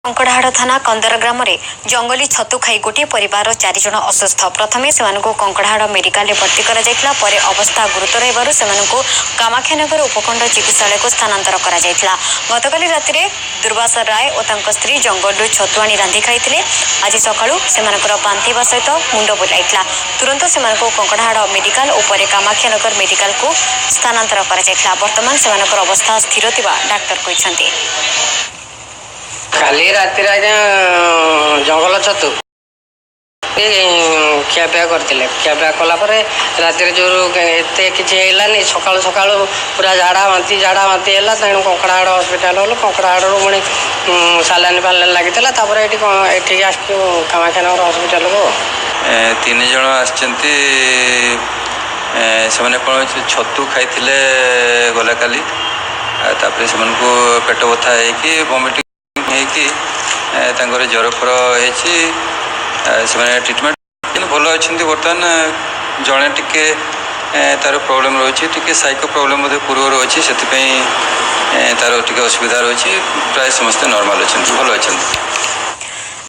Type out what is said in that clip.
କଙ୍କଡ଼ାହାଡ଼ ଥାନା କନ୍ଦର ଗ୍ରାମରେ ଜଙ୍ଗଲୀ ଛତୁ ଖାଇ ଗୋଟିଏ ପରିବାରର 4 ଜଣ ଅସୁସ୍ଥ। ପ୍ରଥମେ ସେମାନଙ୍କୁ କଙ୍କଡ଼ାହାଡ଼ ମେଡିକାଲରେ ଭର୍ତ୍ତି କରାଯାଇଥିଲା। ପରେ ଅବସ୍ଥା ଗୁରୁତର ହେବାରୁ ସେମାନଙ୍କୁ କାମାକ୍ଷାନଗର ଉପଖଣ୍ଡ ଚିକିତ୍ସାଳୟକୁ ସ୍ଥାନାନ୍ତର କରାଯାଇଥିଲା। ଗତକାଲି ରାତିରେ ଦୁର୍ବାସା ରାୟ ଓ ତାଙ୍କ ସ୍ତ୍ରୀ ଜଙ୍ଗଲରୁ ଛତୁ ଆଣି ରାନ୍ଧି ଖାଇଥିଲେ। ଆଜି ସକାଳୁ ସେମାନଙ୍କର ବାନ୍ତି ହେବା ସହିତ ମୁଣ୍ଡ ବୁଲାଇଥିଲା। ତୁରନ୍ତ ସେମାନଙ୍କୁ କଙ୍କଡ଼ାହାଡ଼ ମେଡିକାଲ ଓ ପରେ କାମାକ୍ଷାନଗର ମେଡିକାଲକୁ ସ୍ଥାନାନ୍ତର କରାଯାଇଥିଲା। ବର୍ତ୍ତମାନ ସେମାନଙ୍କର ଅବସ୍ଥା ସ୍ଥିର ଥିବା ଡାକ୍ତର କହିଛନ୍ତି। କାଲି ରାତିରେ ଆଜ୍ଞା ଜଙ୍ଗଲ ଛତୁ ଖିଆପିଆ କରିଥିଲେ। ଖିଆପିଆ କଲା ପରେ ରାତିରେ ଯେଉଁ ଏତେ କିଛି ହେଲାନି, ସକାଳୁ ସକାଳୁ ପୁରା ଝାଡ଼ା ବାନ୍ତି, ଝାଡ଼ା ବାନ୍ତି ହେଲା। ତେଣୁ କଙ୍କଡ଼ାହାଡ଼ ହସ୍ପିଟାଲ ଗଲୁ। କଙ୍କଡ଼ାହାଡ଼ରୁ ପୁଣି ସାଲାଇନ୍ ଫାଲାଇନ୍ ଲାଗିଥିଲା। ତାପରେ ଏଠି ଏଠିକି ଆସିଛୁ କାମାକ୍ଷାନଗର ହସ୍ପିଟାଲକୁ। 3 ଜଣ ଆସିଛନ୍ତି। ସେମାନେ କ'ଣ ଛତୁ ଖାଇଥିଲେ ଗଲାକାଲି। ତାପରେ ସେମାନଙ୍କୁ ପେଟ ବଥା ହେଇକି, ଭମିଟିଂ ହେଇକି, ତାଙ୍କର ଜ୍ୱର ଫର ହେଇଛି। ସେମାନେ ଟ୍ରିଟମେଣ୍ଟ କିନ୍ତୁ ଭଲ ଅଛନ୍ତି ବର୍ତ୍ତମାନ। ଜଣେ ଟିକେ ତାର ପ୍ରୋବ୍ଲେମ୍ ରହୁଛି, ଟିକେ ସାଇକୋ ପ୍ରୋବ୍ଲେମ୍ ମଧ୍ୟ ପୂର୍ବରୁ ଅଛି, ସେଥିପାଇଁ ତାର ଟିକେ ଅସୁବିଧା ରହୁଛି। ପ୍ରାୟ ସମସ୍ତେ ନର୍ମାଲ୍ ଅଛନ୍ତି, ଭଲ ଅଛନ୍ତି।